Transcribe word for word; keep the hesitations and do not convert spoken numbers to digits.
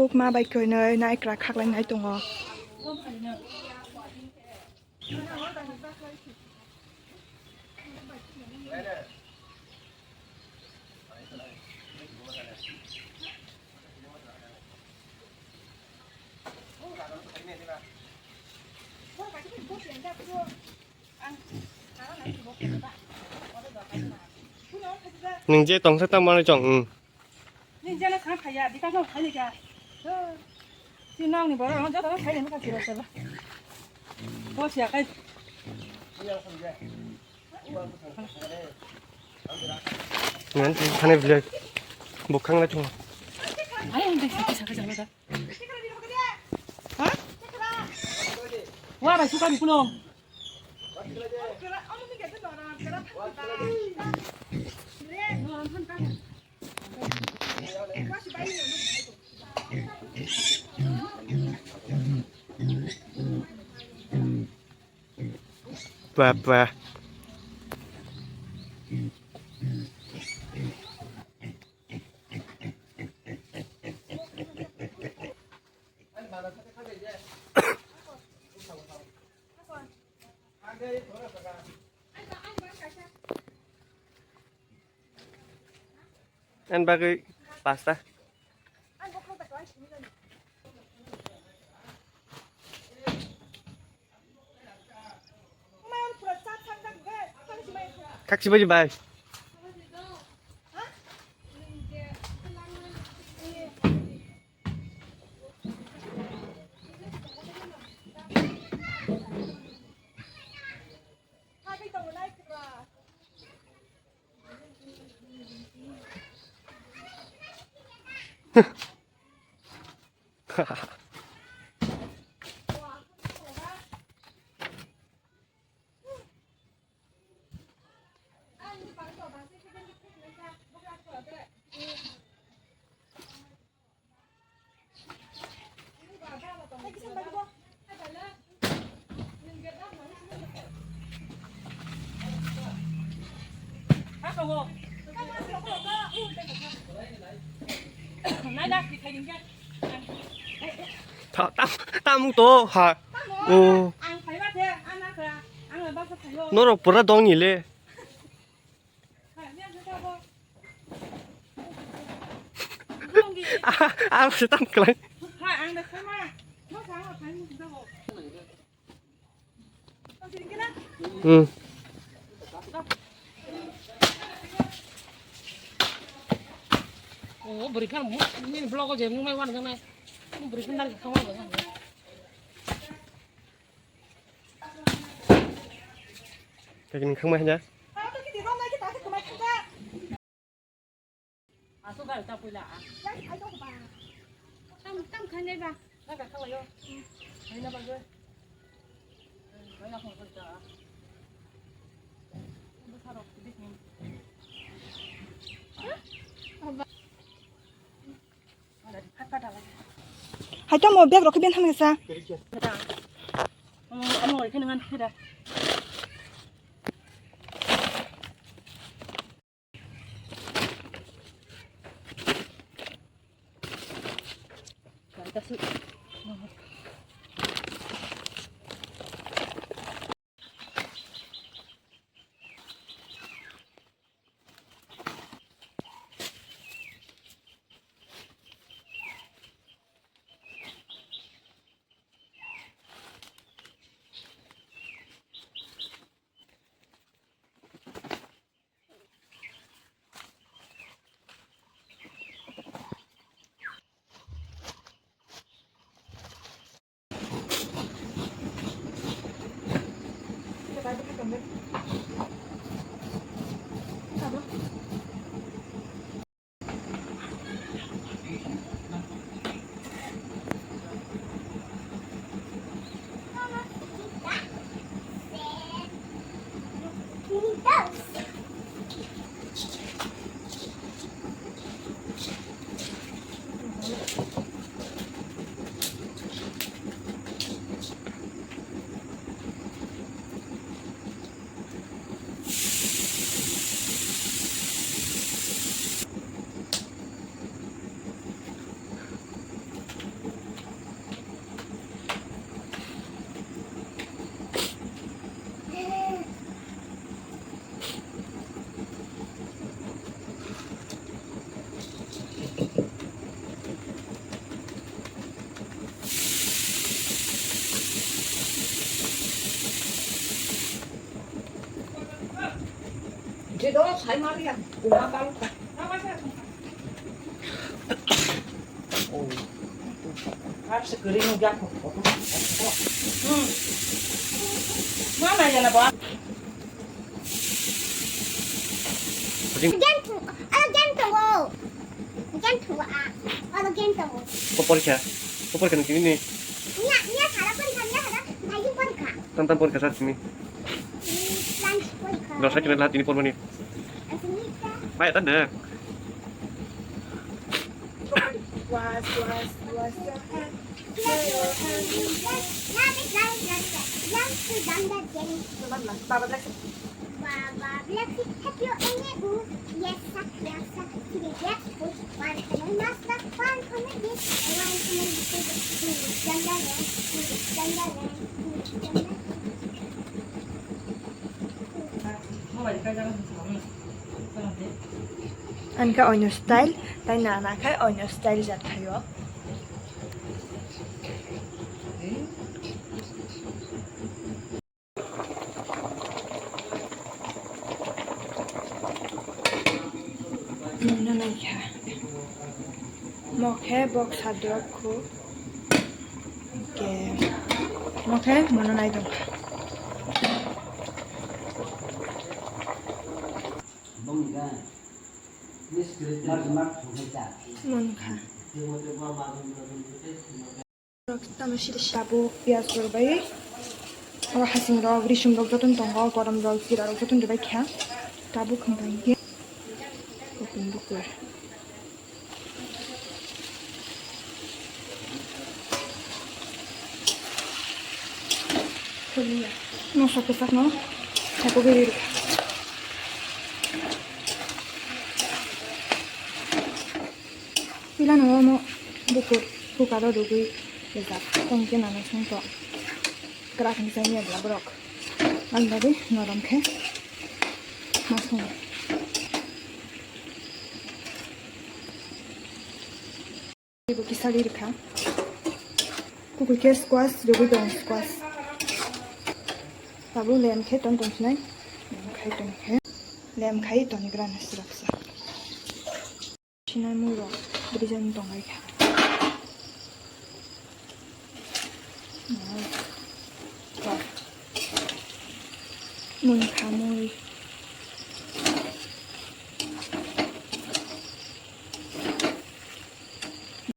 Ukma bai koinoi naikra khaklai nai tongo. Nwng je tongsa tamo manwi chong, hmm. Nwng jana sa phaiya, bika sa phai nika. Si nang ni borok, ang joto phai ni mukha siro siro. Bo siya kai. Ngan thani vlog bukhang la thung. Ay, ang dek sakit sakit sakit. Ha? Wa bai suka ni kulo. Papa. Ani bagwi pasta. Kaksi baji bai. Ta-, tam, tam to ha. O. Norok pura dong ni le. Ah, ah, se tam klang. Hmm. Oh, beri kan, ini vlog aja, nung mai wan kan, beri kan dari kamar. Kaki nung kang mai hanya. Asuk gari ta puila a. Tam, tam khanai ba. Na ka khawayo. Hai na ba ge. Hai na phone kar ta. Bu saro kidi ni. Hai tamo bag rok ben thamsa. Amo, amo, kene ngan kira. Ito, sai mari yan. Uma palu ka. Har se kiri no jak. Hmm. Mana ya na ba. Kucing. Jantung, oh, jantung, oh. Jantung, ah. Oh, jantung. Ko porikha? Ko porikha nung tini ni? Nya, nya, sara porikha, nya, sara, bhai, porikha. Tam tam porikha sa tini. Lunch porikha. Dosa kena lah tini pormani. Asmita. Pai, tan deh. Was, was, was, was. Ani khe oino style, tai nana khe oino style jat thaio. Nungna naikha. Mokhe bok sadrok khu. Ke. Mokhe mono naidong. Monkha. Tamo sida sabo piyaj rok bai. Oro hasing rok, risum rok jotono tongo, gorom rok, jira rok jotono rwbai kha. Tabuk hwnka hinkhe. Kopung bukur. Mosok kwchakno sabo giri rwkha. Pilano omo bukur cooker o rwgwi rijak, tongkhe nana songkhe kwrak hwnwi chaniya bwla borok. Ani bagwi norom khe ma songo. Teibo kisa ri rwkha. Kubui khe squash rwgwi tongo, squash. Tabuk lem khe tong tong sinai. Lem khai tong khe. Lem khai toni gra na sirapsa. Sinai mui rok brijani tong lai kha. Mui kha mui.